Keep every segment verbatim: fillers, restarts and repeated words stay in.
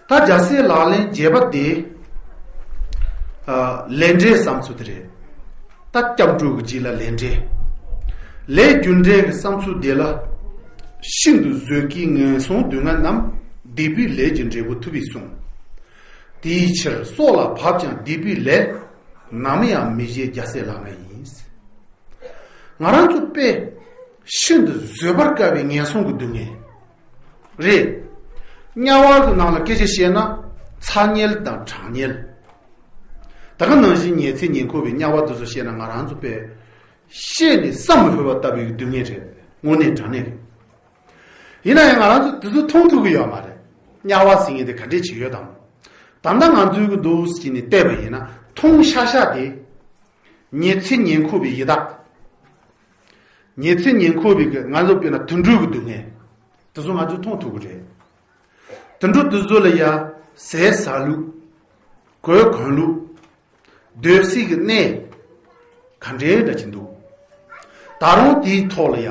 ད་རྒྱལ་སྲས་ལག་ལེན་རྒྱས་པ་དེ། ཨ། ལས་འབྲས་བསམ་ཚུལ་དེ་རེད། ད་སྐྱབས་འགྲོ་གི་རྗེས་ལ་ལས་འབྲས། ལས་རྒྱུ་འབྲས་ཀྱི་བསམ་ཚུལ་དེ་ལ། ཤིན་ཏུ་བཟོད་དཀའི་ངན་སོང་སྡུག་བསྔལ་རྣམས། སྡིག་པའི་ལས་ཀྱི་འབྲས་བུ་ཐུབ་པས་བསྲུང་། དེའི་ཕྱིར་སྲོག་ལ་བབ་ཀྱང་སྡིག་པའི་ལས། ནམ་ཡང་མི་བཞེས་རྒྱལ་སྲས་ལག་ལེན་ཡིན། ང་རང་ཚོ་དཔེ་ཤིན་ཏུ་བཟོད་པར་དཀའ་བའི་ངན་སོང་གི་སྡུག་བསྔལ་རེད། དམྱལ་བ་གི་ནང་ལ་སྐད་ཆ་བཤད་ན། ཚ་དམྱལ་དང་གྲང་དམྱལ། ད་ག་ནང་བཞིན་ཉི་ཚེ་ཉེར་འཁོར་བའི་དམྱལ་བ་དེ་ཚོ་བཤད་ན། ང་རང་ཚོ་དཔེ་བཤད་ནས་བསམ་མི་ཕོད་པ་ལྟ་བུའི་སྡུག་བསྔལ་རེད། དངོས་གནས་དྲང་གནས་རེད། ཡིན་ན་ཡང་ང་རང་ཚོ་དེ་ཚོ་མཐོང་ཐུབ་ཀྱི་ཡོད་མ་རེད། དམྱལ་བ་ཟེར་མཁན་དེ་ག་འདྲས་ཅིག་ཡོད་དམ། ད་ལྟ་ང་ཚོའི་གི་འདུག་ཟེར་ནས་བལྟས་པ་ཡིན་ན། མཐོང་ཤག་ཤག་དེ། ཉི་ཚེ་ཉེར་འཁོར་བའི་ཡི་དྭགས། ཉི་ཚེ་ཉེར་འཁོར་བའི་གི་ང་ཚོ་དཔེར་ན་དུད་འགྲོའི་གི་སྡུག་བསྔལ། དེ་ཚོ་ང་ཚོས་མཐོང་ཐུབ་ཀྱི་རེད། དུད་འགྲོ་དེ་ཚོ་ལ་ཡ་ཟས་ཟ་ལུགས། གོས་གོན་ལུགས། སྡོད་སའི་གི་གནས། ག་འདྲའི་འདྲ་ཅིག་འདུག་ད་རུང་དེའི་ཐོག་ལ་ཡ།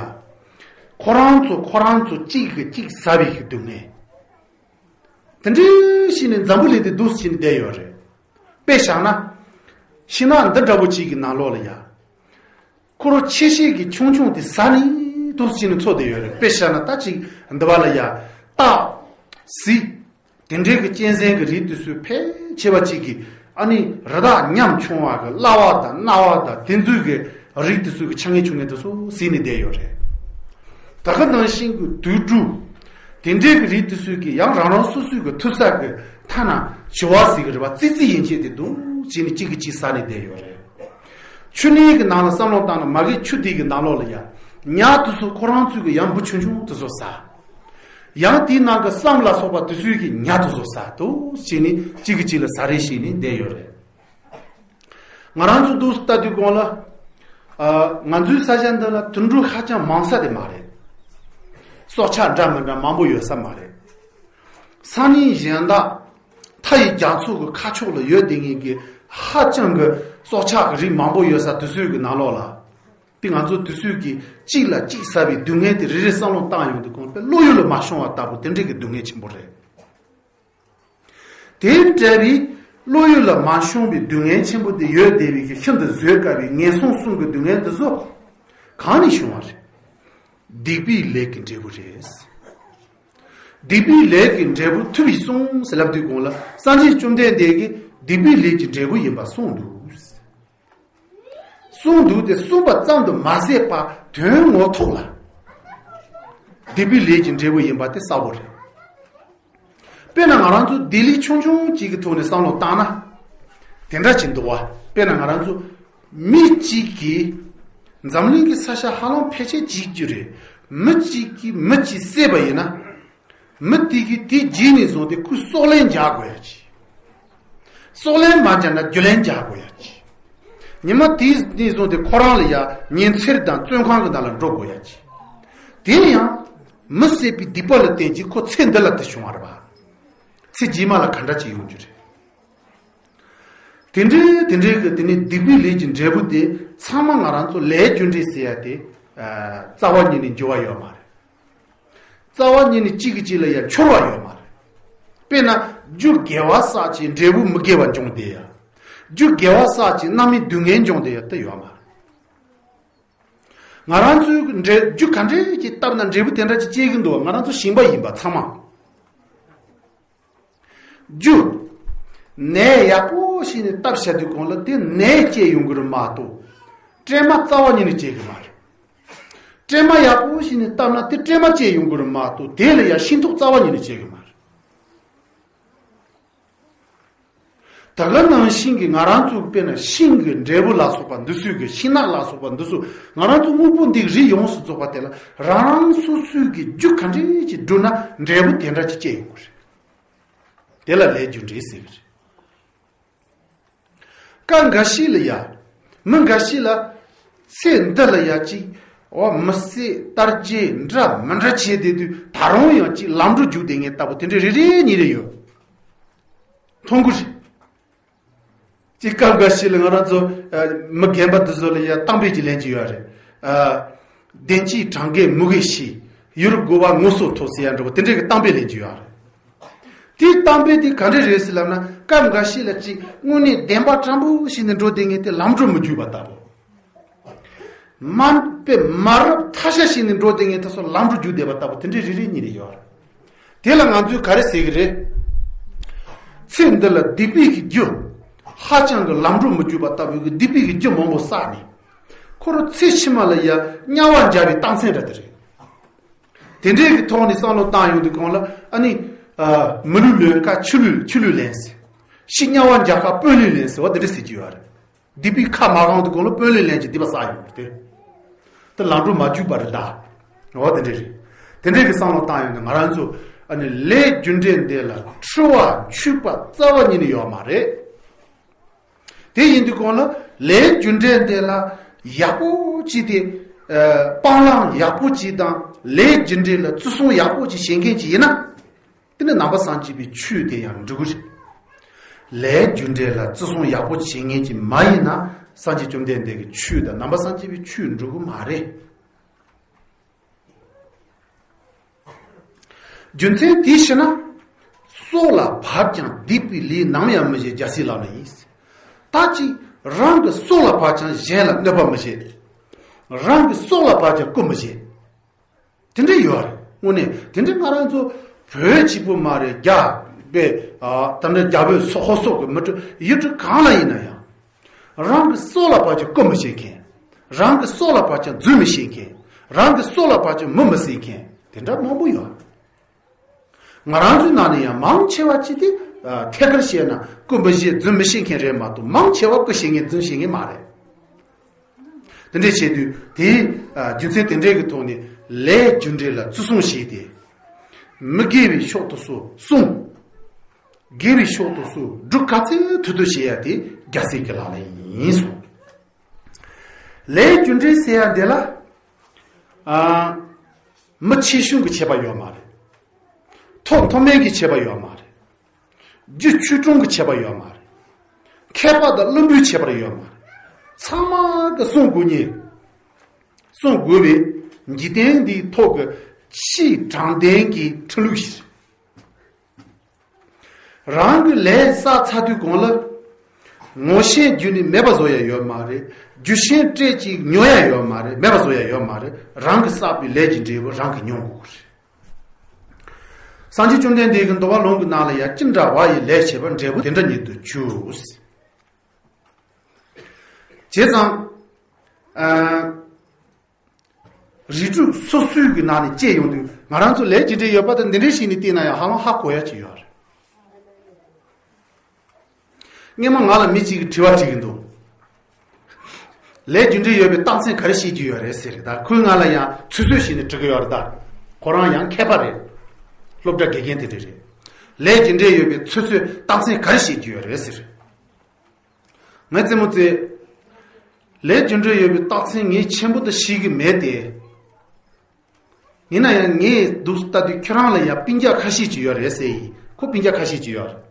ཁོ་རང་ཚོ་ཁོ་རང་ཚོ་གཅིག་གིས་གཅིག་ཟ་བའི་གི་སྡུག་བསྔལ། དེ་འདྲའི་ཞིག་ནས་འཛམ་བུ་གླིང་འདི་འདུག་སེ་བྱས་ནས་བསྡད་ཡོད་རེད། དཔེ་བཞག་ན། ཤིང་ནགས་འདི་འདྲ་བོ་གཅིག་གི་ནང་ལོགས་ལ་ཡ། ཁོ་རང་ཆེ་ཤེལ་གྱི་ཆུང་ཆུང་དེ་ཟ་ནས་འདུག་སེ་བྱས་ནས་འཚོ་བསྡད་ཡོད་རེད། དཔེ་བཞག་ན་ད་ཅིག་འདི་བ་ལ་ཡ། སྟག་གཟིག་དེ་འདྲའི་གི་གཅན་གཟན་གྱི་རིགས་དེ་ཚོའི་ཕལ་ཆེ་བ་གཅིག་གིས། ཨ་ནི་རི་དྭགས་ཉམ་ཆུང་བ་གི་གླ་བ་དང་གནའ་བ་དང་དེ་ཚོའི་གི་རིགས་དེ་ཚོའི་གི་ཆ་ངན་ཆུང་ངན་དེ་ཚོ་ཟོས་ནས་བསྡད་ཡོད་རེད། ད་ག་ནང་བཞིན་གྱི་དུད་འགྲོ། དེ་འདྲའི་གི་རིགས་དེ་ཚོའི་གི་ཡང་རང་རང་སོ་སོའི་གི་ཐུབ་ས་གི་ཐ་ན་བྱི་བ་ཟེར་གི་རེད་བ། ཙི་ཙི་ཡན་ཆད་དེ་འདུག་བྱས་ནས་གཅིག་གིས་གཅིག་ཟ་ནས་བསྡད་ཡོད་རེད། ཆུ་གནས་ཀྱི་ནང་ལ་བསམ་བློ་བཏང་ན། མ་གི་ཆུ་དེ་གི་ནང་ལོགས་ལ་ཡ། ཉ་དེ་ཚོ་ཁོ་རང་ཚོའི་གི་ཡང་འབུ་ཆུང་ཆུང་དེ་ཚོ་ཟ། ཡང་དེའི་ནང་གི་སྲམ་ལ་སོགས་པ་དེ་ཚོའི་གི་ཉ་དེ་ཚོ་ཟ་འདུག་བྱས་ནས་གཅིག་གིས་གཅིག་ལ་ཟ་རེས་བྱས་ནས་བསྡད་ཡོད་རེད། ང་རང་ཚོ་འདུག་ལྟ་དུས་གོང་ལ། ཨ། ང་ཚོའི་ས་ཆ་འདི་ལ་དུད་འགྲོ་ཧ་ཅང་མང་ས་དེ་མ་རེད། སྲོག་ཆགས་འདྲ་མི་འདྲ་མང་པོ་ཡོད་ས་མ་རེད། སང་ཉིན་གཞན་དག་མཐའ་ཡི་རྒྱ་མཚོ་གི་ཁ་ཕྱོགས་ལ་ཡོད་བསྡད་མཁན་གྱི་ཧ་ཅང་གི་སྲོག་ཆགས་ཀྱི་རིགས་མང་པོ་ཡོད་ས་དེ་ཚོའི་གི་ནང་ལོགས་ལ། དེ་ང་ཚོ་དེ་ཚོའི་གི་གཅིག་ལ་གཅིག་ཟ་བའི་སྡུག་བསྔལ་དེ་རེ་རེ་བསམ་བློ་བཏང་ཡོང་དུས་གོང་དཔེ་བློ་ཡུལ་ལ་མ་ཤོང་བ་ལྟ་བུ་དེ་འདྲའི་གི་སྡུག་བསྔལ་ཆེན་པོ་རེད། དེ་འདྲ་བའི་བློ་ཡུལ་ལ་མ་ཤོང་བའི་སྡུག་བསྔལ་ཆེན་པོ་དེ་ཡོད་བསྡད་པའི་གི་ཤིན་ཏུ་བཟོད་དཀའ་བའི་ངན་སོང་གསུམ་གྱི་སྡུག་བསྔལ་དེ་ཚོ་གང་ནས་བྱུང་བ་རེད། སྡིག་པའི་ལས་ཀྱི་འབྲས་བུ་རེད། སྡིག་པའི་ལས་ཀྱི་འབྲས་བུ་ཐུབ་པས་བསྲུང་ཟེར་ལབ་དུས་གོང་ལ། སངས་རྒྱས་བཅོམ་ལྡན་འདས་ཀྱིས་སྡིག་པའི་ལས་ཀྱི་འབྲས་བུ་ཡིན་པ་གསུངས་འདུག་གསུངས་འདུག་སྟེ། གསུངས་པ་ཙམ་དུ་མ་ཟད་པར་དོན་ངོ་ཐོག་ལ་སྡིག་པའི་ལས་ཀྱི་འབྲས་བུ་ཡིན་པ་དེ་གསལ་པོ་རེད། དཔེར་ན་ང་རང་ཚོ་ལྡི་ལི་ཆུང་ཆུང་གཅིག་གི་ཐོག་ནས་བསམ་བློ་བཏང་ན། དེ་འདྲ་ཅིག་འདུག་བ། དཔེར་ན་ང་རང་ཚོ་མི་གཅིག་གིས། འཛམ་གླིང་གི་ས་ཆ་ཧ་ལམ་ཕལ་ཆེར་གཅིག་གྱུར་རེད། མི་གཅིག་གིས་མི་གཅིག་བསད་པ་ཡིན་ན། མི་དེ་གིས་དེ་རྗེས་ནས་བཟུང་སྟེ་ཁོས་སྲོག་ལན་རྒྱག་དགོས་ཡ་ཅིག་སྲོག་ལན་མ་རྒྱག་ན་རྒྱུ་ལན་རྒྱག་དགོས་ཡ་ཅིག་ཉི་མ་དེ་ནས་བཟུང་སྟེ་ཁོ་རང་ལ་ཡ་ཉེན་ཚེར་དང་བཙོན་ཁང་གི་ནང་ལ་འགྲོ་དགོས་ཡ་ཅིག་དེ་ཡང་མི་བསད་པའི་སྡིག་པ་ལ་བརྟེན་གྱིས་ཁོ་ཚེ་འདི་ལ་དེ་བྱུང་བ་རེད་པ། ཚེ་རྗེས་མ་ལ་ག་འདྲ་ཅིག་ཡོང་རྒྱུ་རེད། དེ་འདྲའི་དེ་འདྲའི་གི་དེ་ནི་སྡིག་པའི་ལས་ཀྱི་འབྲས་བུ་དེ་ཚང་མ་ང་རང་ཚོ་ལས་རྒྱུ་འབྲས་ཟེར་ཡ་དེ། ཨ། རྩ་བ་ཉིད་ནས་འགྱུར་བ་ཡོད་མ་རེད། རྩ་བ་ཉིད་ནས་གཅིག་གིས་གཅིག་ལ་ཡང་འཆོར་བ་ཡོད་མ་རེད། དཔེར་ན། རྒྱུ་དགེ་བ་བསགས་ཀྱི་འབྲས་བུ་མི་དགེ་བ་འབྱུང་བསྡད་ཡ། རྒྱུ་དགེ་བ་བསགས་ཀྱི་རྣམ་སྨིན་སྡུག་བསྔལ་འབྱུང་བསྡད་ཡ་དེ་ཡོད་མ་རེད། ང་རང་ཚོའི་འབྲས་རྒྱུ་ག་འདྲས་ཅིག་བཏབ་ན་འབྲས་བུ་དེ་འདྲ་ཅིག་སྐྱེ་གི་འདུག་ང་རང་ཚོ་ཞིང་པ་ཡིན་པ་ཚང་མ། རྒྱུ། ནས་ཡག་པོ་ཞིག་ནས་བཏབ་བཞག་དུས་གོང་ལ་དེ་ནས་སྐྱེ་ཡོང་གི་རེད་མ་གཏོགས། སྲན་མ་རྩ་བ་ཉིད་ནས་སྐྱེ་གི་མ་རེད། སྲན་མ་ཡག་པོ་ཞིག་ནས་བཏབ་ན་དེ་སྲན་མ་སྐྱེ་ཡོང་གི་རེད་མ་གཏོགས། དེ་ལ་ཡང་ཤིང་ཐོག་རྩ་བ་ཉིད་ནས་སྐྱེ་གི་མ་རེད། ད་ག་ནང་བཞིན་གྱི་ང་རང་ཚོ་དཔེར་ན་ཤིང་གི་འབྲས་བུ་ལ་སོགས་པ་འདི་ཚོའི་གི་ཤིང་ནགས་ལ་སོགས་པ་འདི་ཚོ་ང་རང་ཚོ་དངོས་པོ་འདི་རིགས་ཡོངས་སུ་རྫོགས་པ་དེ་ལ་རང་རང་སོ་སོའི་གི་རྒྱུ་ག་འདྲས་ཅིག་བསྒྲུབས་ན་འབྲས་བུ་དེ་འདྲ་ཅིག་སྐྱེ་ཡོང་གི་རེད། དེ་ལ་ལས་རྒྱུ་འབྲས་ཟེར་གི་རེད། སྐབས་འགའ་ཞིག་ལ་ཡ། མི་འགའ་ཞིག་ལ། ཚེ་འདི་ལ་ཡ་གཅིག་འོ་མི་བསད་གཏར་རྒྱུ་འདྲ་མི་འདྲ་བྱས་བསྡད་དུས་ད་རུང་ཡང་གཅིག་ལམ་འགྲོ་རྒྱུག་བསྡད་མཁན་ལྟ་བུ་དེ་འདྲ་རེ་རེ་གཉིས་རེ་ཡོད། མཐོང་གི་རེད། གཅིག་སྐབས་འགའ་ཞིག་ལ་ང་རང་ཚོ། ཨ། མི་རྒན་པ་དེ་ཚོ་ལ་ཡ་གཏམ་དཔེ་ཅིག་ལེན་གྱི་ཡོད་རེད། ཨ། བདེ་སྐྱིད་གྲངས་ཀས་མི་གོས་ཤིང་། ཡུལ་དགོས་པ་དངོས་སུ་ཐོབ་ཟེར་ཡ་འདྲ་བོ་དེ་འདྲའི་གི་གཏམ་དཔེ་ལེན་གྱི་ཡོད་རེད། དེ་ གཏམ་དཔེ་དེ་ག་འདྲ་རེད་ཟེར་ལབ་ན། སྐབས་འགའ་ཞིག་ལ་ཅིག་དངོས་གནས་བདེན་པ་དྲང་པོ་ཞིག་ནས་འགྲོ་བསྡད་མཁན་དེ་ལམ་འགྲོ་མི་རྒྱུག་པ་ལྟ་བུ། མ་དཔེ་མ་རབས་ཐ་ཤལ་ཞིག་ནས་འགྲོ་བསྡད་མཁན་དེ་ཚོ་ལམ་འགྲོ་རྒྱུག་བསྡད་པ་ལྟ་བུ་དེ་འདྲའི་རེ་རེ་གཉིས་རེ་ཡོད་རེད། དེ་ལ་ང་ཚོས་ག་རེ་ཟེར་གི་རེད། ཚེ་འདི་ལ་སྡིག་པའི་གི་རྒྱུ། ཧ་ཅང་གི་ལམ་འགྲོ་མི་རྒྱུག་པ་ལྟ་བུའི་གི་སྡིག་པའི་གི་རྒྱུ་མང་པོ་བསགས་ནས། ཁོ་རང་ཚེ་ཕྱི་མ་ལ་ཡ་དམྱལ་བར་འགྱུར་བའི་རྟགས་མཚན་འདྲ་དེ་རེད། དེ་འདྲའི་གི་ཐོག་ནས་བསམ་བློ་བཏང་ཡོང་དུས་གོང་ལ་ཨ་ནི། ཨ། མི་ལུས་ལེན་ཁ་ཆུ་ལུས་ཆུ་ལུས་ལེན་ཟེར། ཤི་དམྱལ་བར་འགྱུར་ཁ་དཔོན་ལུས་ལེན་ཟེར་བ་དེ་འདྲ་ཟེར་གྱི་ཡོད་རེད། སྡིག་པའི་ཁ་མ་གང་དུས་གོང་ལ་དཔོན་ལུས་ལེན་གྱི་སྡིག་པ་བསགས་ཡོང་བ་དེ། དེ་ལམ་འགྲོ་མ་རྒྱུག་པ་རེད་ད། འོ་དེ་འདྲ་རེད། དེ་འདྲའི་གི་བསམ་བློ་བཏང་ཡོང་དུས་ང་རང་ཚོ་ཨ་ནི་ལས་རྒྱུ་འབྲས་འདི་ལ་འཁྲུལ་བ་འཆུག་པ་རྩ་བ་ཉིད་ནས་ཡོད་མ་རེད། དེ་ཡིན་དུས་གོང་ལ་ལས་རྒྱུ་འབྲས་འདི་ལ་ཡག་པོ་ཅིག་དེ། ཨ། སྤང་བླང་ཡག་པོ་ཅིག་དང་ལས་རྒྱུ་འབྲས་ལ་བརྩི་སྲུང་ཡག་པོ་ཅིག་བྱེད་མཁན་ཅིག་ཡིན་ན། དེ་ནི་ནང་པ་སངས་རྒྱས་པའི་ཆོས་དེ་ཡང་འགྲུབ་ཀྱི་རེད། ལས་རྒྱུ་འབྲས་ལ་བརྩི་སྲུང་ཡག་པོ་བྱེད་མཁན་ཅིག་མ་ཡིན་ན་སངས་རྒྱས་བཅོམ་ལྡན་འདས་ཀྱི་ཆོས་དང་ནང་པ་སངས་རྒྱས་པའི་ཆོས་འགྲུབ་ཀྱི་མ་རེད། རྒྱུ་མཚན་དེའི་ཕྱིར་ན། སྲོག་ལ་བབ་ཀྱང་སྡིག་པའི་ལས་ནམ་ཡང་མི་བྱེད་རྒྱལ་སྲས་ལག་ལེན་ཡིན། ད་ཅིག་རང་གི་སྲོག་ལ་བབ་ཀྱང་གཞན་ལ་གནོད་པ་མི་བྱེད། རང་གི་སྲོག་ལ་བབ་ཀྱང་རྐུ་མི་བྱེད། དེ་འདྲ་ཡོད་རེད། དངོས་གནས་དེ་འདྲ་ང་རང་ཚོ་བོད་གཅིག་པུ་མ་རེད། རྒྱ་བལ། ཨ། ད་འདྲ་རྒྱ་བོད་སོག་ཧོ་སོག་གི་མི་འདྲ་ཡུལ་གྲུ་གང་ལ་ཡིན་ན་ཡང་། རང་གི་སྲོག་ལ་བབ་ཀྱང་རྐུ་མི་བྱེད་མཁན། རང་གི་སྲོག་ལ་བབ་ཀྱང་རྫུན་མི་བཤད་མཁན། རང་གི་སྲོག་ལ་བབ་ཀྱང་མི་མི་བསད་མཁན་དེ་འདྲ་མང་པོ་ཡོད། ང་རང་ཚོའི་ནང་ནས་ཡང་མང་ཆེ་བ་ཅིག་དེ། ཨ། ཐད་ཀར་བཤད་ན་རྐུ་མི་བྱེད་རྫུན་མི་བཤད་མཁན་རེད་མ་གཏོགས་མང་ཆེ་བ་རྐུ་བྱེད་མཁན་རྫུན་བཤད་མཁན་མ་རེད། དེ་འདྲས་བྱས་དུས་དེའི། ཨ། རྒྱུ་མཚན་དེ་འདྲས་ཀྱི་ཐོག་ནས་ལས་རྒྱུ་འབྲས་ལ་བརྩི་སྲུང་བྱས་ཏེ། མི་དགེ་བའི་ཕྱོགས་དེ་ཚོ་བསྲུང་། དགེ་བའི་ཕྱོགས་དེ་ཚོ་སྒྲུབ་ག་ཚོད་ཐུབ་ཐུབ་བྱེད་ཡ་དེ་རྒྱལ་སྲས་ཀྱི་ལག་ལེན་ཡིན་གསུངས། ལས་རྒྱུ་འབྲས་ཟེར་ཡ་འདི་ལ། ཨ། མི་ཆེ་ཆུང་གི་ཁྱད་པར་ཡོད་མ་རེད། མཐོ་མཐོ་དམན་གྱི་ཁྱད་པར་ཡོད་མ་རེད། རྒྱུ་ཆོས་སྐྱོང་གི་ཁྱད་པར་ཡོད་མ་རེད། མཁས་པ་དང་བླུན་པོའི་ཁྱད་པར་ཡོད་མ་རེད། ཚང་མ་གི་བསྲུང་དགོས་ཉེ། བསྲུང་དགོས་པའི་འཇིག་རྟེན་འདིའི་ཐོག་གི་ཕྱིའི་དྲང་བདེན་གྱི་ཁྲིམས་ལུགས་ཤིག་རང་གི་ལས་བསགས་ཚར་དུས་གོང་ལ། ངོ་ཤེས་བརྒྱུད་ནས་མེད་པ་བཟོ་ཡ་ཡོད་མ་རེད། རྒྱུ་ཤེས་སྤྲད་ཅིག་ཉོ་ཡ་ཡོད་མ་རེད། མེད་པ་བཟོ་ཡ་ཡོད་མ་རེད། རང་གི་བསགས་པའི་ལས་ཀྱི་འབྲས་བུ་རང་གིས་མྱོང་དགོས་རེད། སངས་རྒྱས་བཅོམ་ལྡན་འདས་ཀྱི་འདུལ་བ་ལུང་གི་ནང་ལ་ཡང་ཅི་འདྲ་བ་ཡི་ལས་བྱས་པ་འབྲས་བུ་དེ་འདྲ་ཉིད་དུ་འགྱུར། བྱས་ཙང་། ཨ། རིགས་དྲུག་སོ་སོའི་གི་ནང་ནས་སྐྱེས་ཡོང་དུས་ང་རང་ཚོ་ལས་ཅི་འདྲ་ཡོད་པ་དང་འདི་འདྲ་ཞིག་ནས་བལྟས་ན་ཡང་ཧ་ལམ་ཧ་གོ་ཡ་ཅིག་ཡོད་རེད། སྔོན་མ་ང་ལ་མི་གཅིག་གིས་དྲི་བ་དྲི་གི་འདུག་ལས་རྒྱུ་འབྲས་ཡོད་པའི་རྟགས་མཚན་ག་རེ་བཤད་ཀྱི་ཡོད་རེད་ཟེར། ད་ཁོས་ང་ལ་ཡང་ཚོད་ཚོད་བྱས་ནས་དྲི་གི་ཡོད་རེད་ད། ཁོ་རང་ཡང་མཁས་པ་རེད། སློབ་གྲྭ་དགེ་རྒན་དེ་འདྲ་རེད། ལས་རྒྱུ་འབྲས་ཡོད་པའི་ཚོད་ཚོད་རྟགས་མཚན་ག་རེ་བཤད་ཀྱི་ཡོད་རེད་ཟེར། ངའི་རྩེད་མོ་རྩེ། ལས་རྒྱུ་འབྲས་ཡོད་པའི་རྟགས་མཚན་ངས་ཆེན་པོ་དུ་ཤེས་ཀྱི་མེད་དེ། ཡིན་ན་ཡང་ངས་འདུག་ལྟ་དུས་ཁྱོད་རང་ལ་ཡང་སྤུན་ཀྱག་ཁ་ཤས་ཅིག་ཡོད་རེད་ཟེར་ཡིན། ཁོ་སྤུན་ཀྱག་ཁ་ཤས་ཅིག་ཡོད་རེད།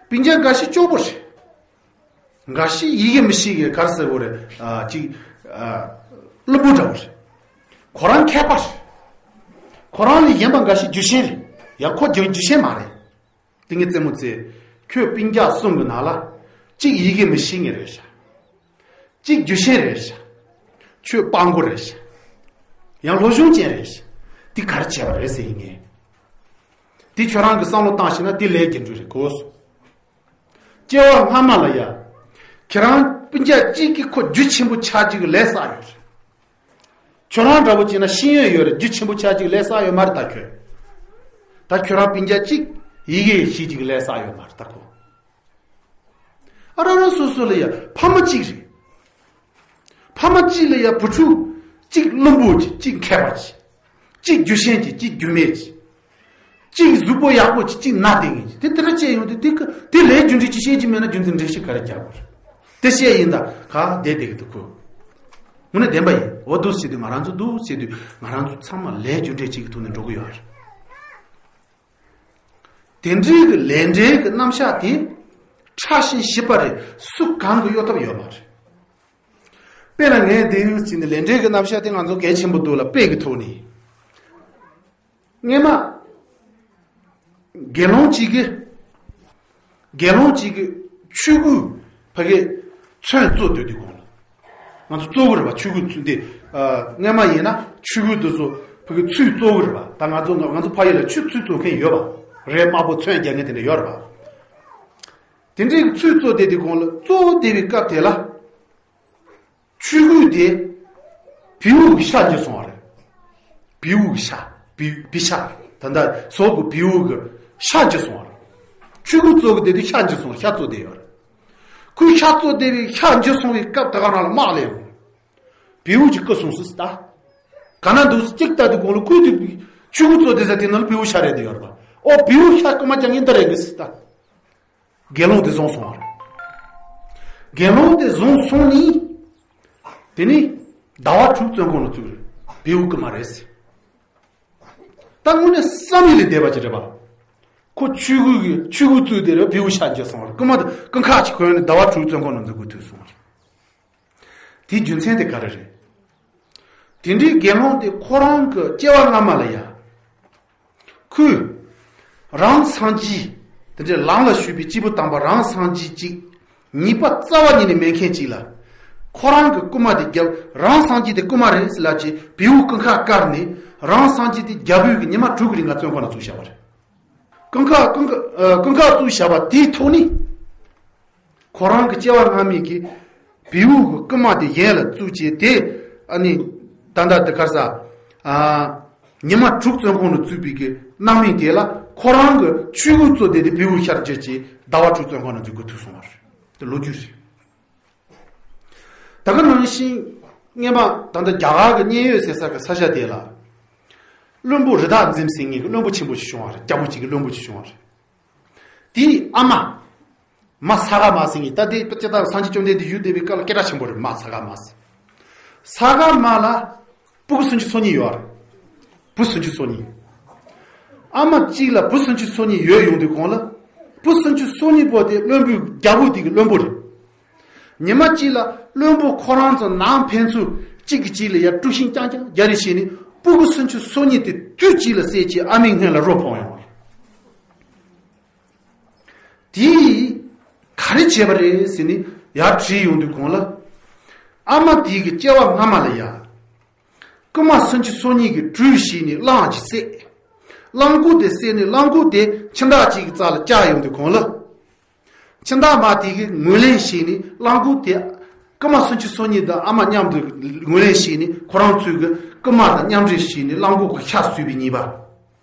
སྤུན་ཀྱག་འགའ་ཤས་སྐྱོ་པོ་རེད། འགའ་ཤས་ཡི་གེ་མི་ཤེས་གི་གར་ཟེར་བོ་རེད། ཨ། ཅིག་ཨ། བླུན་པོ་འདྲ་བོ་རེད། ཁོ་རང་མཁས་པ་རེད། ཁོ་རང་ལས་གཞན་པ་འགའ་ཤས་རྒྱུ་ཤེས་རེད། ཡང་ཁོ་རྒྱུ་རྒྱུ་ཤེས་མ་རེད། དེ་ངའི་རྩེད་མོ་རྩེ། ཁྱོད་སྤུན་ཀྱག་གསུམ་གི་ནང་ལ། གཅིག་ཡི་གེ་མི་ཤེས་ངེས་རེད་ཤག་གཅིག་རྒྱུ་ཤེས་རེད་ཤག་ཁྱོད་སྤྲང་པོ་རེད་ཤག་ཡང་སློབ་སྦྱོང་ཅན་རེད་ཤག་དེ་ག་རེ་བྱས་པ་རེད་ཟེར་ཡིན་ངས། དེ་ཁྱོད་རང་གི་བསམ་བློ་བཏང་ཤེས་ན་དེ་ལས་རྒྱུ་འབྲས་རེད་གོ། སྐྱེ་བ་སྔ་མ་ལ་ཡ། ཁྱེད་རང་སྤུན་ཀྱག་གཅིག་གིས་ཁོ་རྒྱུ་ཆེན་པོ་ཆགས་རྒྱུ་གི་ལས་བསགས་ཡོད་རེད། ཁྱོད་རང་འདྲ་པོ་བྱས་ན་ཤེས་ཡོན་ཡོད་རེད། རྒྱུ་ཆེན་པོ་ཆགས་རྒྱུ་གི་ལས་བསགས་ཡོད་མ་རེད་ད་ཁྱོད། ད་ཁྱོད་རང་སྤུན་ཀྱག་གཅིག་ཡི་གེ་ཤེས་རྒྱུ་གི་ལས་བསགས་ཡོད་མ་རེད་ད་ཁོ། ཨ། རང་རང་སོ་སོ་ལ་ཡ་ཕ་མ་གཅིག་རེད། ཕ་མ་གཅིག་ལ་ཡ་བུ་ཕྲུག་གཅིག་བླུན་པོ་གཅིག་གཅིག་མཁས་པ་གཅིག་གཅིག་རྒྱུ་ཤེས་གཅིག་གཅིག་རྒྱུ་མེད་གཅིག་གཅིག་གཟུགས་པོ་ཡག་པོ་གཅིག་གཅིག་ན་དེ་ངེས་གཅིག་དེ་དེ་འདྲ་བྱས་ཡོང་དུས་དེ་ཀ་དེ་ལས་རྒྱུ་འབྲས་ཅིག་ཤེས་ཀྱི་མེད་ན་རྒྱུ་མཚན་འགྲེལ་བཤད་ག་རེ་རྒྱག་དགོས་རེད། དེ་བཤད་ཡིན་ད་ག་བསྡད་བསྡད་ཀྱི་འདུག་ཁོ། དངོས་གནས་བདེན་པ་ཡིན། འོ་འདུག་བྱེད་དུས་ང་རང་ཚོ་འདུག་བྱེད་དུས་ང་རང་ཚོ་ཚང་མ་ལས་རྒྱུ་འབྲས་གཅིག་གི་ཐོག་ནས་འགྲོ་གི་ཡོད་རེད། དེ་འདྲའི་གི་ལས་འབྲས་ཀྱི་རྣམ་གཞག་དེ་ཕྲ་ཞིང་ཞིབ་པ་རེད། སུ་གང་གིས་གཡོལ་ཐབས་ཡོད་མ་རེད། དཔེར་ན་ངས་འདི་ཡུལ་གྱི་ནི་ལས་འབྲས་ཀྱི་རྣམ་གཞག་དེ་ང་ཚོ་གལ་ཆེན་པོ་འདུག་ལ། དཔེ་གི་ཐོག་ནས། སྔོན་མ། དགེ་སློང་གཅིག་གིས། དགེ་སློང་གཅིག་གིས་ཆོས་གོས་ཕ་གི་ཚོན་བཙོ་སྡོད་དུས་གོང་ལ། ང་ཚོ་བཙོ་གི་རེད་པ། ཆོས་གོས་ཚོན་དེ། ཨ། སྔ་མ་ཡིན་ན་ཆོས་གོས་དེ་ཚོ་ཕ་གི་ཚོས་བཙོ་གི་རེད་པ། ད་ང་ཚོ་ང་ཚོ་ཕ་ཡུལ་ལ་ཆོས་ཚོས་བཙོ་མཁན་ཡོད་པ་རེད། དམར་པོ་ཚོན་རྒྱག་མཁན་དེ་འདྲ་ཡོད་རེད་པ། དེ་འདྲའི་ཚོས་བཙོ་བསྡད་དུས་གོང་ལ། བཙོ་བསྡད་པའི་སྐབས་དེ་ལ། ཆོས་གོས་དེ་བེའུ་གི་ཤ་འཇུ་སོང་བ་རེད། བེའུ་གི་ཤ། བེའུ་བེའུ་ཤ། ད་ལྟ་ཟོག་གི་བེའུ་གི་ཤ་འཇུ་སོང་བ་རེད། ཆོས་གོས་བཙོ་གི་བསྡད་དུས་ཤ་འཇུ་སོང་བ། ཤ་བཙོ་བསྡད་ཡོད་རེད། ཁོས་ཤ་བཙོ་བསྡད་པའི་ཤ་འཇུ་སོང་བའི་སྐབས་དེ་ག་རང་ལ་དམག་སླེབས་ཡོང་། བེའུ་གཅིག་རྐུ་སོང་ཟེར་ད། ག་ན་འདུག་ཟེར་གཅིག་ལྟ་དུས་གོང་ལ། ཁོས་དེ་ཆོས་གོས་བཙོ་བསྡད་ས་དེ་ནང་ལ་བེའུ་ཤ་རེད་དེ་ཡོད་རེད་པ། ཨོ། བེའུ་ཤ་རྐུ་མ་རྒྱག་མཁན་འདི་རེད་གི་ཟེར་ད། དགེ་སློང་དེ་བཟུང་སོང་བ་རེད། དགེ་སློང་དེ་བཟུང་སོང་ནི། དེ་ནི་ཟླ་བ་དྲུག་བཙོན་ཁང་ལ་བཙུགས་རེད། བེའུ་རྐུ་མ་རེད་ཟེར། ད་དངོས་གནས་བསམ་ཡུལ་ལས་འདས་པ་ཅིག་རེད་པ། ཁོ་ཆོས་གོས་ཀྱི་ཆོས་གོས་བཙོས་དེ་རེད། བེའུ་ཤ་འཇུ་སོང་བ་རེད། རྐུ་མ་དེ་རྐུ་ཁག་ཅིག་གོན་ནས་ཟླ་བ་དྲུག་བཙོན་ཁང་ནང་འཛུལ་དགོས་ཐུག་སོང་བ་རེད། དེའི་རྒྱུ་མཚན་དེ་ག་རེ་རེད། དེ་འདྲའི་དགེ་སློང་དེ་ཁོ་རང་གི་སྐྱེ་བ་སྔ་མ་ལ་ཡ། ཁོས་རང་སངས་རྒྱས། དེ་འདྲའི་ལམ་ལ་ཞུགས་པའི་སྐྱེས་བུ་དམ་པ་རང་སངས་རྒྱས་གཅིག་ཉེས་པ་རྩ་བ་ཉིད་ནས་མེད་མཁན་གཅིག་ལ། ཁོ་རང་གི་རྐུ་མ་དེ་རྒྱབ། རང་སངས་རྒྱས་དེ་རྐུ་མ་རེད་ཟེར་ལབ་བྱས་བེའུ་རྐུ་ཁག་བཀར་ནས། རང་སངས་རྒྱས་དེ་རྒྱབ་ཡོད་ཀྱི་ཉི་མ་དྲུག་གི་རིང་ལ་བཙོན་ཁང་ལ་བཙུགས་བཞག་པ་རེད། རྐུ་ཁག་རྐུ་ཁག་ཨ། རྐུ་ཁག་བཙུགས་བཞག་པ་དེའི་ཐོག་ནས། ཁོ་རང་གི་སྐྱེ་བ་སྔ་མའི་གི་བེའུ་གི་རྐུ་མ་དེ་གཞན་ལ་བཙུགས་བྱས་དེ། ཨ་ནི་ད་ལྟ་དེ་ག་རེ་ཟ། ཨ། ཉི་མ་དྲུག་བཙོན་ཁང་ལ་བཙུགས་པའི་གི་རྣམ་སྨིན་དེ་ལ། ཁོ་རང་གི་ཆོས་གོས་བཙོས་བསྡད་དེ་བེའུ་ཤ་འཇུས་བྱས་ཟླ་བ་དྲུག་བཙོན་ཁང་ལ་འཛུལ་དགོས་ཐུག་སོང་བ་རེད། དེ་ལོ་རྒྱུས་རེད། ད་ག་ནང་བཞིན་སྔོན་མ་ད་ལྟ་རྒྱ་གར་གྱི་མཉན་ཡོད་ཟེར་ས་གི་ས་ཆ་དེ་ལ། བློན་པོ་རི་དྭགས་འཛིན་ཟེར་མཁན་གྱི་བློན་པོ་ཆེན་པོ་ཞིག་བྱུང་བ་རེད། རྒྱལ་པོ་གཅིག་གི་བློན་པོ་ཞིག་བྱུང་བ་རེད། དེའི་ཨ་མ། མ་ས་ག་མ་ཟེར་མཁན། ད་དེ་སྤྱིར་བཏང་སངས་རྒྱས་བཅོམ་ལྡན་འདས་བཞུགས་བསྡད་པའི་སྐབས་ལ་སྐད་གྲགས་ཆེན་པོ་རེད། མ་ས་ག་མ་ཟེར། ས་ག་མ་ལ་སྤུ་གུ་སུམ་ཅུ་སོ་གཉིས་ཡོད་རེད། བུ་སུམ་ཅུ་སོ་གཉིས། ཨ་མ་གཅིག་ལ་བུ་སུམ་ཅུ་སོ་གཉིས་ཡོད་ཡོང་དུས་གོང་ལ། བུ་སུམ་ཅུ་སོ་གཉིས་པོ་དེ་བློན་པོའི་རྒྱལ་པོ་དེ་གི་བློན་པོ་རེད། ཉི་མ་གཅིག་ལ་བློན་པོ་ཁོ་རང་ཚོ་ནང་ཕན་ཚུན་གཅིག་གིས་གཅིག་ལ་ཡར་དཀྲུག་ཤིང་རྐྱང་རྐྱང་རྒྱག་རེས་བྱས་ནས། སྤུ་གུ་སུམ་ཅུ་སོ་གཉིས་དེ་དུས་གཅིག་ལ་བསད་བྱས་ཨ་མའི་སྔུན་ལ་རོ་ཕོག་ཡོང་བ་རེད། དེས་ག་རེ་བྱས་པ་རེད་ཟེར་ནས་ཡར་དྲིས་ཡོང་དུས་གོང་ལ། ཨ་མ་དེ་གི་སྐྱེ་བ་སྔ་མ་ལ་ཡ། རྐུན་མ་སུམ་ཅུ་སོ་གཉིས་ཀྱིས་གྲོས་བྱས་ནས་གླང་ཅིག་བསད། གླང་གོག་དེ་བསད་ནས་གླང་གོག་དེ་ཁྱིམ་བདག་ཅིག་གི་རྩ་ལ་བཅག་ཡོང་དུས་གོང་ལ། ཁྱིམ་བདག་མ་དེ་གིས་ངོས་ལེན་བྱས་ནས་གླང་གོག་དེ། རྐུན་མ་སུམ་ཅུ་སོ་གཉིས་དང་ཨ་མ་མཉམ་དུ་ངོས་ལེན་བྱས་ནས། ཁོ་རང་ཚོས་ཀྱི་རྐུན་མ་དང་མཉམ་འབྲེལ་བྱས་ནས་གླང་གོག་གི་ཤ་ཟོས་པའི་ཉེས་པ།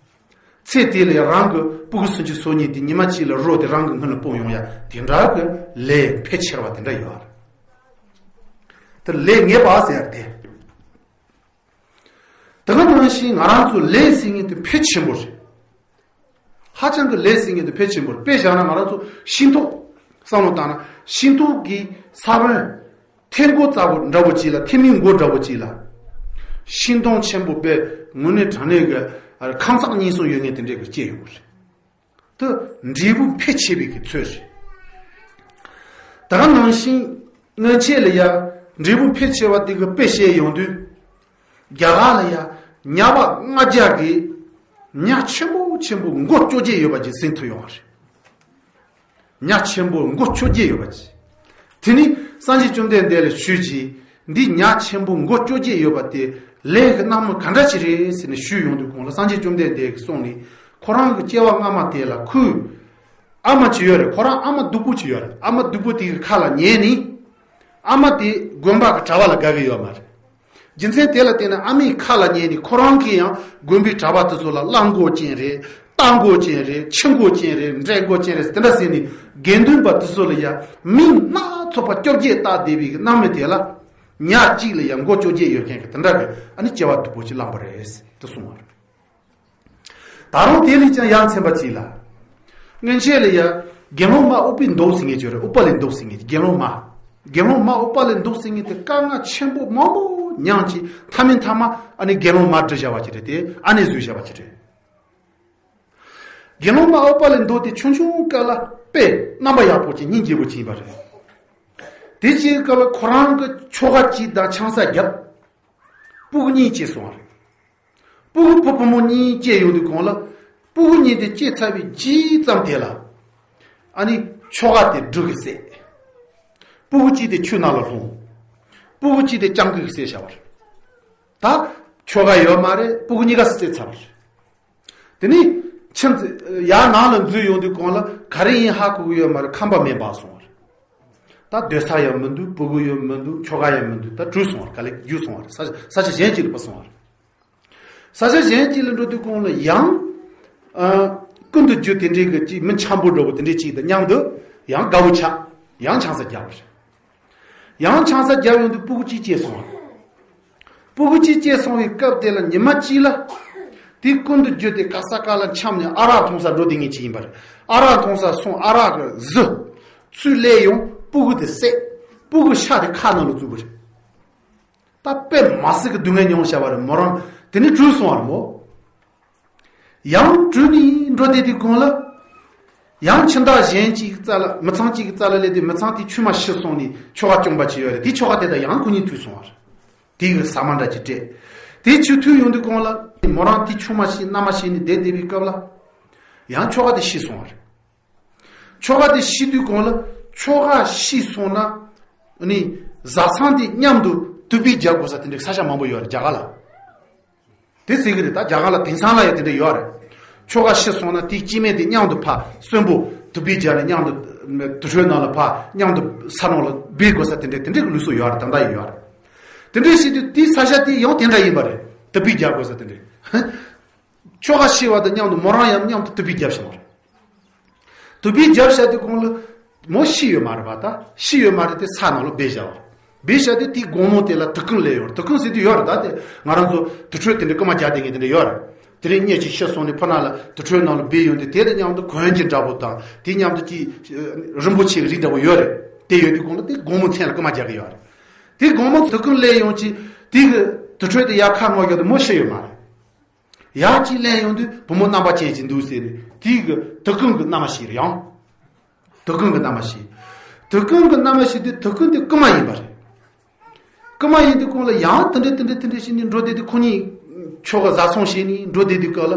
ཚེ་དེ་ལ་རང་གི་སྤུ་གུ་སུམ་ཅུ་སོ་གཉིས་དེ་ཉི་མ་གཅིག་ལ་རོ་དེ་རང་གི་སྔུན་ལ་སྤུངས་ཡོང་ཡ། དེ་འདྲ་གི་ལས་ཕལ་ཆེར་བ་དེ་འདྲ་ཡོད་རེད། དེ་ལས་ངེས་པ་ཟེར་ཡ་དེ། དེ་ག་ནང་བཞིན་ང་རང་ཚོ་ལས་ཟེར་མཁན་དེ་ཕལ་ཆེན་པོ་རེད། ཧ་ཅང་གི་ལས་ཟེར་མཁན་དེ་ཕལ་ཆེན་པོ་རེད། དཔེ་བཞག་ན་ང་རང་ཚོ་ཤིང་ཏོག་བསམ་བློ་བཏང་ན། ཤིང་ཏོག་གི་ས་བོན་ཐལ་མགོ་ཙག་པོ་འདྲ་བོ་ཅིག་ལ། ཐལ་མོའི་མགོ་འདྲ་བོ་ཅིག་ལ། ཤིང་སྡོང་ཆེན་པོ་དཔེ་དངོས་གནས་དྲང་གནས་ཀྱི་ཁང་བརྩེགས་གཉིས་གསུམ་ཡོད་མཁན་དེ་འདྲས་ཀྱི་སྐྱེས་ཡོང་གི་རེད། དེ་འབྲས་བུ་འཕེལ་ཆེ་བའི་གི་ཚོད་རེད། ད་ག་ནང་བཞིན་སྔོན་ཆད་ལ་ཡ་འབྲས་བུ་འཕེལ་ཆེ་བ་དེ་གི་དཔེ་བཤད་ཡོང་དུས། རྒྱ་གར་ལ་ཡ་ཉ་པ་ལྔ་བརྒྱ་གིས་ཉ་ཆེན་པོ་ཆེན་པོ་མགོ་བཅོ་བརྒྱད་ཡོད་པ་ཅིག་ཟིན་ཐུབ་ཡོང་བ་རེད། ཉ་ཆེན་པོ་མགོ་བཅོ་བརྒྱད་ཡོད་པ་ཅིག། དེ་ནི་སངས་རྒྱས་བཅོམ་ལྡན་འདས་ལ་ཞུས་ཀྱིས། འདི་ཉ་ཆེན་པོ་མགོ་བཅོ་བརྒྱད་ཡོད་པ་དེ་ལས་ཀྱི་རྣམ་སྨིན་ག་འདྲ་ཅིག་རེད་ཟེར་ནས་ཞུས་ཡོང་དུས་གོང་ལ། སངས་རྒྱས་བཅོམ་ལྡན་འདས་ཀྱིས་གསུངས་ནས། ཁོ་རང་གི་སྐྱེ་བ་སྔ་མ་དེ་ལ་ཁོའི་ཨ་མ་ཅིག་ཡོད་རེད། ཁོ་རང་ཨ་མ་སྡུག་པོ་ཅིག་ཡོད་རེད། ཨ་མ་སྡུག་པོ་དེ་གི་ཁ་ལ་ཉན་ནས། ཨ་མ་དེ་དགོན་པ་གི་གྲྭ་པ་ལ་དགའ་གི་ཡོད་མ་རེད། རྒྱུ་མཚན་དེ་ལ་བརྟེན་ནས་ཨ་མའི་ཁ་ལ་ཉན་ནས། ཁོ་རང་གིས་ཡང་དགོན་པའི་གྲྭ་པ་དེ་ཚོ་ལ་གླང་མགོ་ཅན་རེད། རྟ་མགོ་ཅན་རེད། ཁྱི་མགོ་ཅན་རེད། འབྲས་མགོ་ཅན་རེད། དེ་འདྲ་ཟེར་ནས་དགེ་འདུན་པ་དེ་ཚོ་ལ་ཡ་མིང་སྣ་ཚོགས་པ་བཅོ་བརྒྱད་བཏགས་བསྡད་པའི་གི་རྣམ་སྨིན་དེ་ལ། ཉ་གཅིག་ལ་ཡ་མགོ་བཅོ་བརྒྱད་ཡོད་མཁན་གྱི་དེ་འདྲ་གི་ཨ་ནི་སྐྱེ་བ་སྡུག་པོ་ཅིག་བླངས་པ་རེད་ཟེར་དེ་གསུངས་པ་རེད། ད་རུང་དེ་ལས་ཀྱང་ཡ་མཚན་པ་ཅིག་ལ། སྔོན་ཆད་ལ་ཡ་དགེ་སློང་མ་ཨུཏྤལའི་མདོག་ཟེར་མཁན་ཅིག་ཡོད་རེད། ཨུཏྤལའི་མདོག་ཟེར་མཁན་གྱི་དགེ་སློང་མ། དགེ་སློང་མ་ཨུཏྤལའི་མདོག་ཟེར་མཁན་དེ་དཀའ་ངལ་ཆེན་པོ་མང་པོ་མྱངས་ཀྱིས་མཐའ་མའི་མཐའ་མ་ཨ་ནི་དགེ་སློང་མ་བསྒྲུབས་བཞག་པ་ཅིག་རེད་དེ། ཨ་ནེ་བཟོས་བཞག་པ་ཅིག་རེད། དགེ་སློང་མ་ཨུཏྤལའི་མདོག་དེ་ཆུང་ཆུང་སྐབས་ལ་དཔེ་རྣམ་པ་ཡག་པོ་ཅིག་སྙིང་རྗེ་པོ་ཅིག་ཡིན་པ་རེད། དེ་བྱས་སྐབས་ལ་ཁོ་རང་གི་ཁྱོ་ག་གཅིག་དང་ཆང་ས་བརྒྱབ། སྤུ་གུ་གཉིས་སྐྱེས་སོང་བ་རེད། སྤུ་གུ་བུ་བུ་མོ་གཉིས་སྐྱེས་ཡོང་དུས་གོང་ལ། སྤུ་གུ་གཉིས་དེ་སྐྱེས་ཚར་བའི་རྗེས་ཙམ་དེ་ལ། ཨ་ནི་ཁྱོ་ག་དེ་སྦྲུལ་གྱིས་བསད། སྤུ་གུ་གཅིག་དེ་ཆུ་ནང་ལ་ལྷུང་། སྤུ་གུ་གཅིག་དེ་སྤྱང་ཀི་གིས་བསད་བཞག་པ་རེད། ད་ཁྱོ་ག་ཡོད་མ་རེད། སྤུ་གུ་གཉིས་ཀ་བསད་ཚར་བ་རེད། དེ་ནས་ཁྱིམ་ཚེ་ཡར་ནང་ལ་འཛུལ་ཡོང་དུས་གོང་ལ་ག་རེ་ཡིན་ཧ་གོ་གི་ཡོད་མ་རེད། ཁང་པ་མེ་འབར་སོང་བ་རེད། ད་སྡོད་ས་ཡང་མི་འདུག་སྤུ་གུ་ཡང་མི་འདུག་ཁྱོ་ག་ཡང་མི་འདུག་ད་བྲོས་སོང་བ་རེད། ག་ལེ་རྒྱུགས་སོང་བ་རེད། ས་ཆ་ས་ཆ་གཞན་གཅིག་ལ་སྤོས་སོང་བ་རེད། ས་ཆ་གཞན་གཅིག་ལ་འགྲོ་དུས་གོང་ལ་ཡང་། ཨ། ཀུན་ཏུ་རྒྱུ་དེ་འདྲའི་གི་ཅིག་མི་འཆམ་པོ་འདྲ་བོ་དེ་འདྲའི་ཅིག་དང་མཉམ་དུ་ཡང་དགའ་བོ་ཆགས། ཡང་ཆང་ས་རྒྱག་པ་རེད། ཡང་ཆང་ས་རྒྱག་ཡོང་དུས་སྤུ་གུ་གཅིག་སྐྱེས་སོང་བ་རེད། སྤུ་གུ་གཅིག་སྐྱེས་སོང་བའི་སྐབས་དེ་ལ་ཉི་མ་གཅིག་ལ། དེ་ཀུན་ཏུ་རྒྱུ་དེ་ག་ས་ག་ལ་འཁྱམས་ནས་ཨ་རག་འཐུང་ས་འགྲོ་བསྡད་མཁན་ཅིག་ཡིན་པ་རེད། ཨ་རག་འཐུང་ས་སོང་། ཨ་རག་གི་བཟི། ཚུར་སླེབས་ཡོང་། སྤུ་གུ་དེ་བསད། སྤུ་གུ་ཤ་དེ་ཁ་ནང་ལ་བཙུགས་པ་རེད། ད་དཔེ་མ་སྲིད་ཀྱི་སྡུག་བསྔལ་མྱོང་བཞག་པ་རེད། མོ་རང་དེ་ནས་བྲོས་སོང་བ་རེད་མོ། ཡང་བྲོས་ནས་འགྲོ་བསྡད་དུས་གོང་ལ། ཡང་ཁྱིམ་བདག་གཞན་གཅིག་གི་རྩ་ལ། མི་ཚང་གཅིག་གི་རྩ་ལ་སླེབས་དུས་མི་ཚང་དེ་ཆུང་མ་ཤི་སོང་ནས་ཁྱོ་ག་སྐྱོང་པ་ཅིག་ཡོད་རེད། དེ་ཁྱོ་ག་དེ་དང་ཡང་ཁོ་གཉིས་ཐུག་སོང་བ་རེད། དེ་གི་ཟ་མ་འདྲ་ཅིག་སྤྲད། དེ་ཆུ་ཐུག་ཡོང་དུས་གོང་ལ་མོ་རང་དེ་ཆུང་མ་ཤི་མནའ་མ་ཤི་ནས་བསྡད་བསྡད་པའི་སྐབས་ལ། ཡང་ཁྱོ་ག་དེ་ཤི་སོང་བ་རེད། ཁྱོ་ག་དེ་ཤི་དུས་གོང་ལ་ཁྱོ་ག་ཤི་སོང་ན། ཨ་ནི་བཟའ་ཚང་དེ་མཉམ་དུ་དུ་པི་རྒྱག་དགོས་ས་དེ་འདྲའི་ས་ཆ་མང་པོ་ཡོད་རེད་རྒྱ་གར་ལ། དེ་ཟེར་གི་རེད། ད་རྒྱ་གར་ལ་དེང་སང་ལ་ཡང་དེ་འདྲ་ཡོད་རེད། ཁྱོ་ག་ཤི་སོང་ན་དེའི་སྐྱེ་དམན་དེ་མཉམ་དུ་ཕར་གསོན་པོ་དུ་པི་རྒྱག་ནས་མཉམ་དུ་དུར་ཁྲོད་ནང་ལ་ཕར་མཉམ་དུ་ས་ནང་ལ་སྦས་དགོས་ས་དེ་འདྲའི་དེ་འདྲའི་གི་ལུགས་སྲོལ་ཡོད་རེད། ད་ལྟ་ཡང་ཡོད་རེད། དེ་འདྲའི་བྱེད་དུས་དེའི་ས་ཆ་དེ་ཡང་དེ་འདྲ་ཡིན་པ་རེད། དུ་པི་རྒྱག་དགོས་ས་དེ་འདྲའི། ཁྱོ་ག་ཤི་བ་དང་མཉམ་དུ་མོ་རང་ཡང་མཉམ་དུ་དུ་པི་རྒྱབ་བཞག་པ་རེད། དུ་པི་རྒྱབ་བཞག་དུས་གོང་ལ་མོ་ཤི་ཡོད་མ་རེད་པ། ད་ཤི་ཡོད་མ་རེད་དེ་ས་ནང་ལ་སྦས་བཞག་པ་རེད། སྦས་བཞག་དུས་དེའི་དགོང་མོ་དེ་ལ་དུར་ཁུང་སླེབས་ཡོང་། དུར་ཁུང་ཟེར་དུས་ཡོད་རེད། ད་དེ་ང་རང་ཚོ་དུར་ཁྲོད་དེ་འདྲའི་རྐུ་མ་རྒྱག་བསྡད་མཁན་དེ་འདྲ་ཡོད་རེད། དེ་རིང་མྱི་གཅིག་ཤི་སོང་ནས་ཕོ་ཉ་ལ་དུར་ཁྲོད་ནང་ལ་སྦས་ཡོང་དུས་དེ་དང་མཉམ་དུ་གོན་གྱི་འདྲ་པོ་དང་དེ་མཉམ་དུ་ཅིག་རིན་པོ་ཆེ་གི་རིགས་འདྲ་པོ་ཡོད་རེད། དེ་ཡོད་དུས་གོང་ལ་དེ་དགོང་མོ་མཚན་ལ་རྐུ་མ་རྒྱག་གི་ཡོད་རེད། དེ་དགོང་མོ་དུར་ཁུང་སླེབས་ཡོང་ཅིག་དེ་གི་དུར་ཁྲོད་དེ་ཡར་ཁ་སྔོག་རྒྱག་དུས་མོ་ཤི་ཡོད་མ་རེད། ཡར་གཅིག་ལེན་ཡོང་དུས་བུ་མོ་རྣམ་པ་ཅན་ཅིག་འདུག་ཟེར་ནས་དེའི་གི་དུར་ཁུང་གི་མནའ་མ་ཤི་རེད་ཡང་། དུར་ཁུང་གི་མནའ་མ་ཤི། དུར་ཁུང་གི་མནའ་མ་ཤི་དུས་དུར་ཁུང་དེ་རྐུ་མ་ཡིན་པ་རེད། རྐུ་མ་ཡིན་དུས་གོང་ལ་ཡང་དེ་འདྲ་དེ་འདྲ་དེ་འདྲ་བྱས་ནས་འགྲོ་བསྡད་དུས་ཁོ་གཉིས་ཁྱོ་ག་བཟའ་ཚང་བྱས་ནས་འགྲོ་བསྡད་དུས་སྐབས་ལ་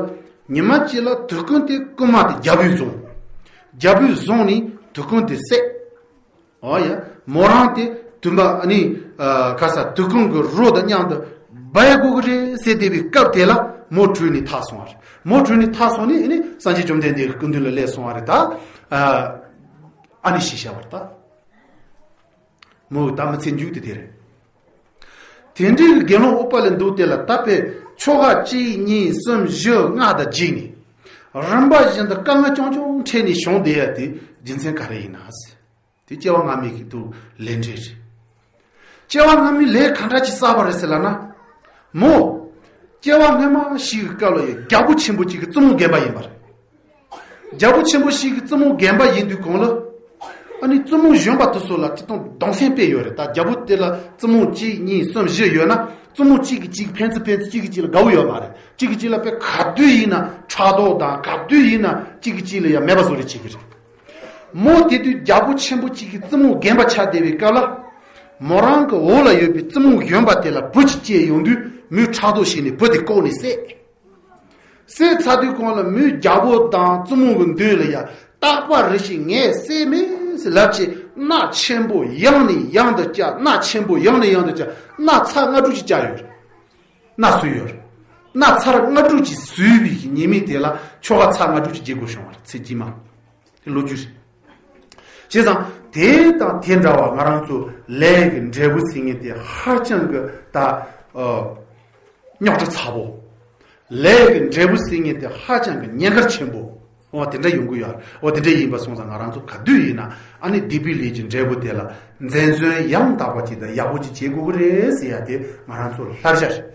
ཉི་མ་གཅིག་ལ་དུར་ཁུང་དེ་རྐུ་མ་དེ་རྒྱལ་པོས་བཟུང་། རྒྱལ་པོས་བཟུང་ནས་དུར་ཁུང་དེ་བསད། ཨོ་ཡ། མོ་རང་དེ་དུ་མ་ཨ་ནི་ཨ་ག་ས་དུར་ཁུང་གི་རོ་དང་མཉམ་དུ་སྦ་དགོས་ཀྱི་རེད་ཟེར་བསྡད་པའི་སྐབས་དེ་ལ་མོ་བྲོས་ནས་ཐར་སོང་བ་རེད། མོ་བྲོས་ནས་ཐར་སོང་ནས་ཨ་ནི་སངས་རྒྱས་བཅོམ་ལྡན་འདས་ཀྱི་སྐུ་མདུན་ལ་སླེབས་སོང་བ་རེད། ད་ཨ་ཨ་ནི་ཤི་བཞག་པ་རེད། ད་མོ་ད་མི་ཚེ་མཇུག་དེ་དེ་རེད། དེ་འདྲའི་དགེ་སློང་ཨུཏྤ་ལའི་མདོ་དེ་ལ་ད་དཔེ་ཁྱོ་ག་གཅིག་གཉིས་གསུམ་བཞི་ལྔ་དང་བརྒྱུད་ནས་རིམ་པ་བཞིན་དུ་དཀའ་ངལ་རྐྱང་རྐྱང་འཕྲད་ནས་བྱུང་བསྡད་ཡ་དེ་རྒྱུ་མཚན་ག་རེ་ཡིན་ན་ཟེར། དེ་སྐྱེ་བ་སྔ་མའི་གི་དུ་ལས་འབྲས་རེད། སྐྱེ་བ་སྔ་མའི་ལས་ག་འདྲ་ཅིག་བསགས་པ་རེད་ཟེར་ལབ་ན། མོ། སྐྱེ་བ་སྔ་མ་ཞིག་གི་སྐབས་ལ་ཡང་རྒྱལ་པོ་ཆེན་པོ་ཅིག་གི་བཙུན་མོ་རྒན་པ་ཡིན་པ་རེད། རྒྱལ་པོ་ཆེན་པོ་ཞིག་གི་བཙུན་མོ་རྒན་པ་ཡིན་དུས་གོང་ལ། ཨ་ནི་བཙུན་མོ་གཞོན་པ་དེ་ཚོ་ལ་དེ་དང་གདུང་སེམས་དཔེ་ཡོད་རེད། ད་རྒྱལ་པོ་དེ་ལ་བཙུན་མོ་གཅིག་གཉིས་གསུམ་བཞི་ཡོད་ན་བཙུན་མོ་གཅིག་གིས་གཅིག་ཕན་ཚུན་ཕན་ཚུན་གཅིག་གིས་གཅིག་ལ་དགའ་བོ་ཡོད་མ་རེད། གཅིག་གིས་གཅིག་ལ་དཔེ་ག་དུས་ཡིན་ན་ཕྲག་དོག་དང་ག་དུས་ཡིན་ན་གཅིག་གིས་གཅིག་ལ་ཡང་མེད་པ་བཟོ་རེས་བྱེད་ཀྱི་རེད། མོ་དེ་དུས་རྒྱལ་པོ་ཆེན་པོ་གཅིག་གི་བཙུན་མོ་རྒན་པ་ཆགས་བསྡད་པའི་སྐབས་ལ། མོ་རང་གི་འོག་ལ་ཡོད་པའི་བཙུན་མོ་གཞོན་པ་དེ་ལ་བུ་གཅིག་སྐྱེས་ཡོང་དུས་མོས་ཕྲག་དོག་བྱས་ནས་བུ་དེ་བཀོག་ནས་བསད། བསད་ཚར་དུས་གོང་ལ་མོས་རྒྱལ་པོ་དང་བཙུན་མོ་གི་མདུན་ལ་ཡ་རྟག་པ་རེ་ཞིག་ངས་བསད་མེད་ཟེར་ལབ་ཅིག་སྣ་ཆེན་པོ་ཡང་ནས་ཡང་དུ་བཅག་སྣ་ཆེན་པོ་ཡང་ནས་ཡང་དུ་བཅག་སྣ་ཚར་ལྔ་དྲུག་ཅིག་བཅག་ཡོད་རེད། སྣ་ཟུག་ཡོད་རེད། སྣ་ཚར་ལྔ་དྲུག་ཅིག་ཟུག་པའི་ཉེས་དམིགས་དེ་ལ་ཁྱོ་ག་ཚར་ལྔ་དྲུག་ཅིག་བརྗེ་དགོས་བྱུང་བ་རེད། ཚེ་དཀྱིལ་མ། དེ་ལོ་རྒྱུས་རེད། བྱས་ཙང་དེ་དང་དེ་འདྲ་བ་ང་རང་ཚོ་ལས་ཀྱི་འབྲས་བུ་ཟེར་མཁན་དེ་ཧ་ཅང་གི་ད་རྙོག་དྲ་ཚ་པོ། ལས་ཀྱི་འབྲས་བུ་ཟེར་མཁན་དེ་ཧ་ཅང་གི་ཉེན་ཁ་ཆེན་པོ། འོ་དེ་འདྲ་ཡོང་གི་ཡོད། འོ་དེ་འདྲ་ཡིན་པ་སོང་ཙང་ང་རང་ཚོ་ག་དུས་ཡིན་ན་ཨ་ནི་སྡིག་པའི་ལས་ཀྱི་འབྲས་བུ་དེ་ལ་འཛེམ་ཟོན་ཡང་དག་པ་ཅིག་དང་ཡག་པོ་ཅིག་བྱེད་དགོས་ཀྱི་རེད་ཟེར་ཡ་དེ་ང་རང་ཚོ་ལ་བསླབ་བྱ་རེད།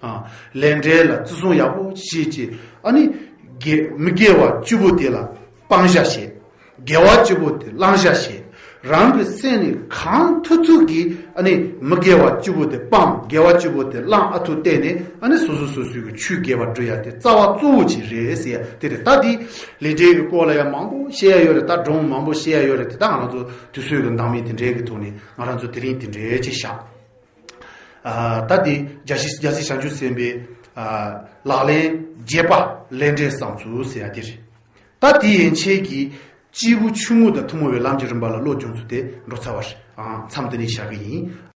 ཨ། ལས་འབྲས་ལ་བརྩི་སྲུང་ཡག་པོ་བྱེད་ཅིག་ཨ་ནི་དགེ་མི་དགེ་བ་བཅུ་པོ་དེ་ལ་སྤང་བྱ་བྱེད། དགེ་བ་བཅུ་པོ་དེ་བླང་བྱ་བྱེད། རང་གི་སེམས་ནས་གང་ཐུབ་ཐུབ་ཀྱིས་ཨ་ནི་མི་དགེ་བ་བཅུ་པོ་དེ་སྤང་། དགེ་བ་བཅུ་པོ་དེ་བླང་ཨ་ཐུར་བསྟེན་ནས་ཨ་ནི་སོ་སོ་སོ་སོའི་གི་ཆོས་དགེ་བ་སྒྲུབ་ཡ་དེ་རྩ་བ་གཙོ་བོ་ཅིག་རེད་ཟེར་ཡ་དེ་རེད། ད་དེ་ལས་འབྲས་ཀྱི་སྐོར་ལ་ཡང་མང་པོ་བཤད་ཡ་ཡོད་རེད། ད་སྒྲུང་མང་པོ་བཤད་ཡ་ཡོད་རེད། དེ་ད་ང་རང་ཚོ་དུས་ཚོད་ཀྱི་འདང་མིན་དེ་འདྲའི་གི་ཐོག་ནས་ང་རང་ཚོ་དེ་རིང་དེ་འདྲའི་ཅིག་བཞག་ཨ། ད་དེ་རྒྱལ་སྲས་རྒྱལ་སྲས་བྱང་ཆུབ་སེམས་དཔའི་ ལག་ལེན་རྒྱས་པ་ལས་འབྲས་བསམ་ཚུལ་ཟེར་ཡ་དེ་རེད། ད་དེ་ཡན་ཆད་ཀྱི་སྐྱེས་བུ་ཆུང་ངུ་དང་ཐུན་མོང་བའི་ལམ་གྱི་རིམ་པ་ལ་བློ་སྦྱོང་ཚུལ་དེ་འགྲོ་ཚར་བ་རེད། མཚམས་འདི་ནས་བཞག་གི་ཡིན།